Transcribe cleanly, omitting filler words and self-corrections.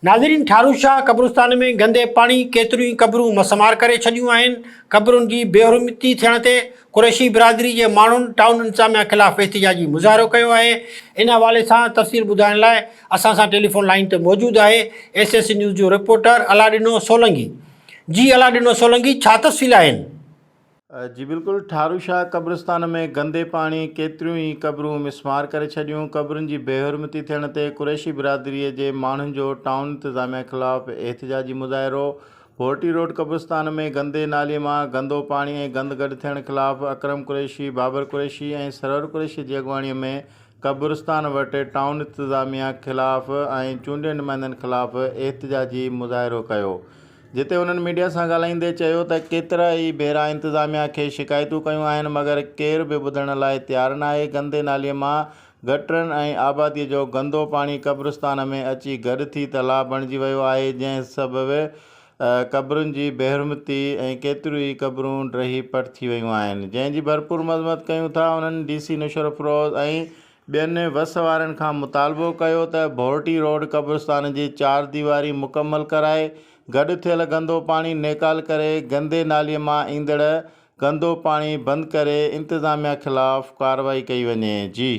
ناظرين ٺارو شاهه قبرستان ۾ گندي پاڻي ڪيتريون ئي قبرون مسمار ڪري ڇڏيون آهن، قبرن جي بيحرمتي ٿيڻ تي قريشي برادري جي ماڻهن ٽائون انتظاميا خلاف احتجاجي مظاهرو ڪيو آهي، ان حوالي سان تفصيل ٻڌائڻ لاء اسان سان ٽيليفون لائين تي موجود آهي ايس ايس نيوز جو رپورٽر الله ڏنو سولنگي جي الله ڏنو سولنگي ڇا تفصيل آهن؟ جي بلڪل ٺارو شاهه قبرستان ۾ گندي پاڻي ڪيتريون ئي قبرون مسمار ڪري ڇڏيون، قبرن جي بيحرمتي ٿيڻ تي قريشي برادري جي ماڻهن جو ٽائون انتظاميا خلاف احتجاجي مظاهرو، ڀورٽي روڊ قبرستان ۾ گندي نالي مان گندو پاڻي ۽ گند گڏ ٿيڻ خلاف اڪرم قريشي، بابر قريشي ۽ سرور قريشي جي اڳواڻي ۾ قبرستان وٽ ٽائون انتظاميا خلاف ۽ چونڊيل نمائندن خلاف احتجاجي مظاهرو ڪيو. جتي انهن ميڊيا سان ڳالهائيندي چيو ته ڪيترا ئي ڀيرا انتظاميا کي شڪايتون ڪيون آهن مگر ڪير به ٻڌڻ لاء تيار ناهي، گندي نالي مان گٽرن ۽ آبادي جو گندو پاڻي قبرستان ۾ اچي گڏ ٿي تلاء بڻجي ويو آهي جنهن سبب قبرن جي بيحرمتي ۽ ڪيتريون ئي قبرون ڊهي پٽ ٿي ويون آهن جنهن جي ڀرپور مذمت ڪيون ٿا انهن ڊي سي نوشهروفيروز ۽ ٻين وس وارن کان مطالبو ڪيو ته ڀورٽي روڊ قبرستان جي چارديواري مڪمل ڪرائي گڏ ٿيل گندو پاڻي نيڪال ڪري گندي نالي مان ايندڙ گندو پاڻي بند ڪري انتظاميا خلاف ڪارروائي ڪئي وڃي جي.